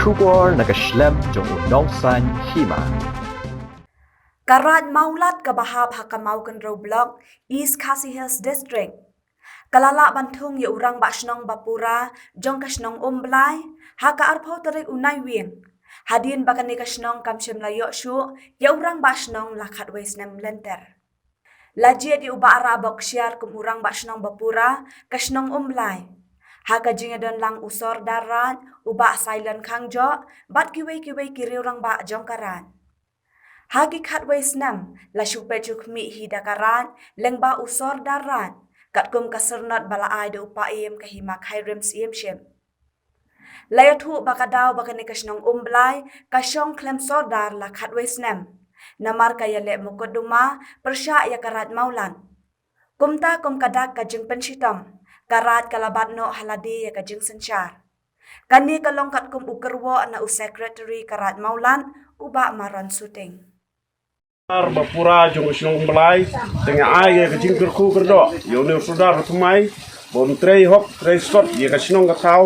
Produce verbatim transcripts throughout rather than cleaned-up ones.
Khubor na ka shlem jong u nongsan hima. Ka Raid Mawlad kaba hap ha ka Mawkynrew Block, East Khasi Hills District, ka la lah ban thung ïa u Rangbah Shnong ba pura jong ka shnong Umblai ha ka arphew tarik u Naiwieng, hadien ba kane ka shnong kam shym la ïoh shuh ïa u Rangbah Shnong la khatwei snem lynter. La jied ïa u Bah Rabok Ksiar kum u Rangbah Shnong ba pura ka shnong Umblai, ha ka jingïadon lang u Sordar Raid, u Bah Sailon Khangjoh, bad kiwei kiwei ki riew rangbah jong ka Raid. Ha ki khatwei snem la shu peit shu khmih hi da ka Raid lyngba u Sordar Raid, katkum ka syrnod ba la ai da u Paiem ka Hima Khyrim Syiemship. La ïathuh ba ka daw ba kane ka shnong Umblai ka shong khlem sordar la khatwei snem, namar ka ïaleh mukotduma pyrshah ïa ka Raid Mawlad. Kumta kum ka dak ka jingpynshitom, ka Raid ka la bat noh ha lade ïa ka jingsynshar. Kane ka long katkum u kyrwoh na u Secretary ka Raid Mawlad, u Bah Maron Suting. Sordar ba pura jong ka shnong Umblai, te nga ai ïa ka jingkyrkhu kyrdoh ïa une u Sordar Thymmai ba un trei hok trei skot ïa ka shnong ka thaw,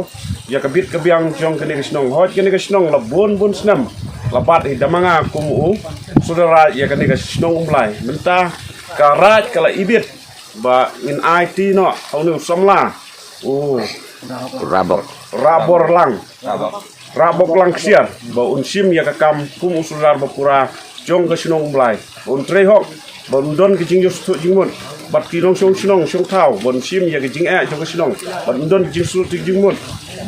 ïa ka bit ka biang jong kane ka shnong. Hooid, kane ka shnong la bun bun snem la bat hi da ma nga kum u Sordar ïa kane ka shnong Umblai. Mynta ka Raid ka la ibit ba ngin aiti noh ha une u samla, u Rabok. Rabor Lang. Rabok Lang Ksiar ba un shim ïa ka kam kum u Sordar ba pura jong ka shnong Umblai, ba un trei hok, ba un don ka jingïoh sngewthuh jingmut bad ki nongshong shnong shong thaw, ba un shim ïa ka jingeh jong ka shnong, ba un don ka jingsngewthuh jingmut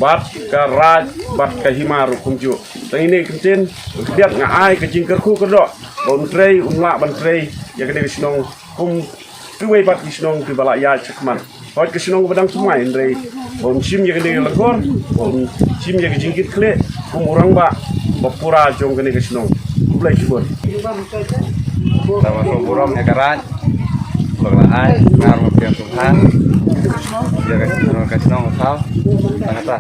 bad ka Raid bad ka Hima ruh kumjuh. Tang ine i kyntien, ka biang nga ai ka jingkyrkhu kyrdoh ba un trei, un lah ban trei ïa kane ka shnong kum kiwei pat ki shnong kiba la ïaid shakhmat. Hooid, ka shnong ba dang thymmai, hynrei ba un shim ïa kane ka longkor, ba un shim ïa ka jingkitkhlieh kum u Rangbah ba pura jong kane ka shnong. Khublei shibun. Tang ba ka burom ïa ka Raid ba la ai, nga ruh nga pdiang sngewthuh ïa ka shnong, ka shnong thaw. Tang kata.